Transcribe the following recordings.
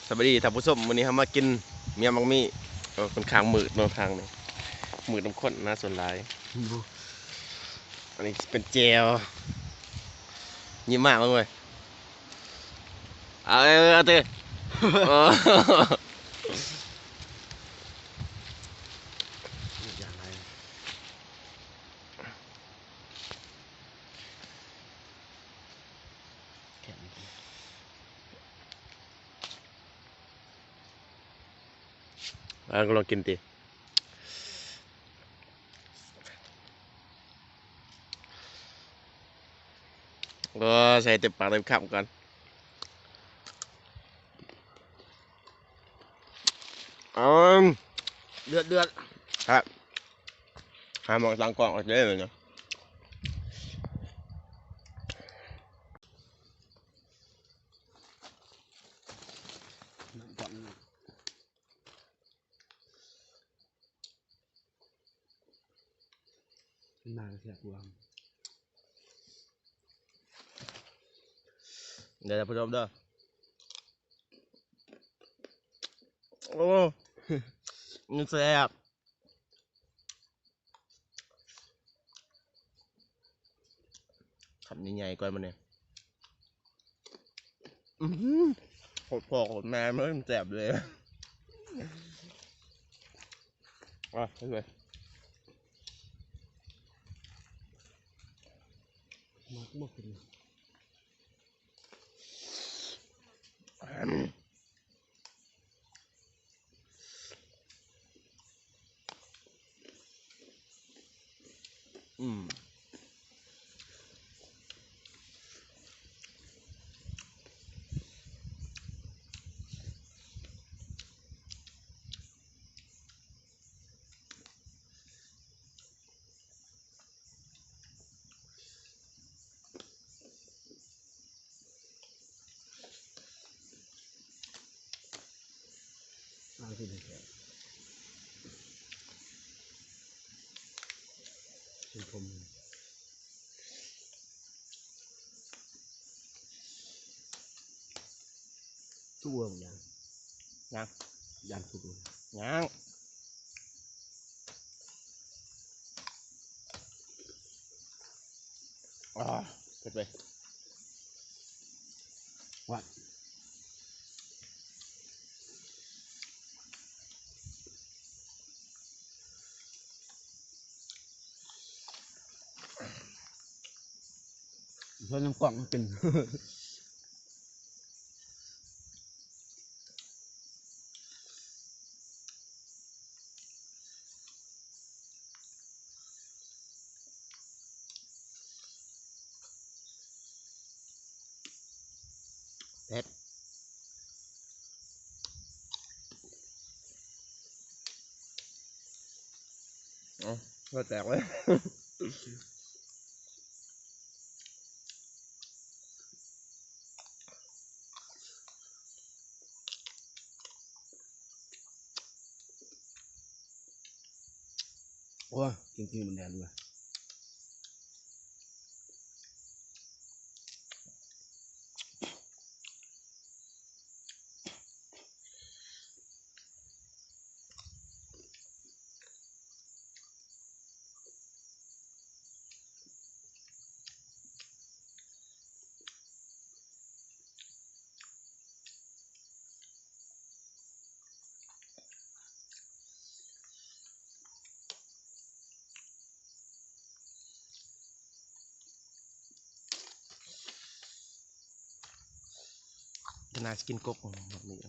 ສະບາຍດີທ່ານຜູ້ຊົມ, ມື້ນີ້ເຮົາມາກິນເມຍໝາກມີ້. ເອີ ຂ້ອນຂ້າງມືດເນາະທາງນີ້, ມືດນຳຄົນນະສ່ວນຫຼາຍ. ອັນນີ້ເປັນແຈ່ວ, ຍິ້ມມາກເບິ່ງເວີຍ. ເອົາ ເອົາ ເອົາຕິ. ເອົາ ລອງກິນຕິ. ໂອ້ ໃສ່ເຕັມປາກເຕັມຄຳກ່ອນ. ອືມ ເດືອດໆ ຄັກ. ຫາໝ່ອງຕັ້ງກ້ອງເອົາເລີຍເນາະ. ນາງແຊບກວ່າ. ເດີທ່ານຜູ້ຊົມເດີ. ໂອ້ ມັນແຊບ. ຄຳໃຫຍ່ໆກ່ອນບັດນີ້. ອື ໂຄດພໍ່ໂຄດແມ່ເລີຍ ມັນແຊບເລີຍ. ອ່ະ ເອົາເລີຍ. ມັກບໍ່ກິນ. ອືມ. ສຸກບໍ່ຍັງ? ຍັງ. ຢ້ານສຸກ. ຍັງ. ອາ ເຜັດເວີຍ. ຫວານ. ເພິ່ນຍັງກວາງກິນ. ເຜັດ. ເອົາ ເຫື່ອແຕກເລີຍ. ໂອ້ຍ ກິນກິນມັນແດ່ເລີຍ. ຂະໜາດຊິກິນກົກແບບນີ້. ໂ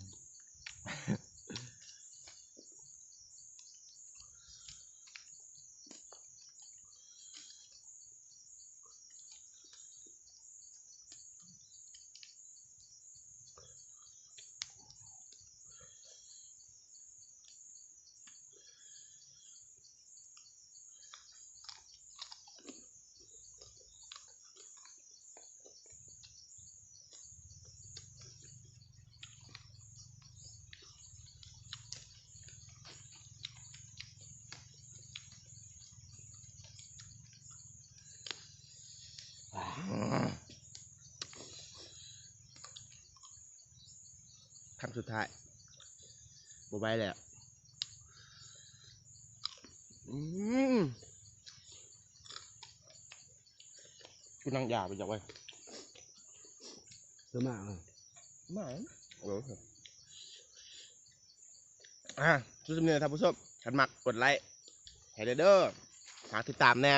ຄັ້ງສຸດທ້າຍ ບໍ່ໄຫວແລ້ວ. ອືມ ກູນັ່ງຢາໄປຈັກໄວ້ ຄືມາ ມາ ເອີ ອ່າ ສຸດນີ້ທ່ານຜູ້ຊົມ ຄັນມັກກົດໄລ້ໃຫ້ເດີ ຝາກຕິດຕາມແດ່.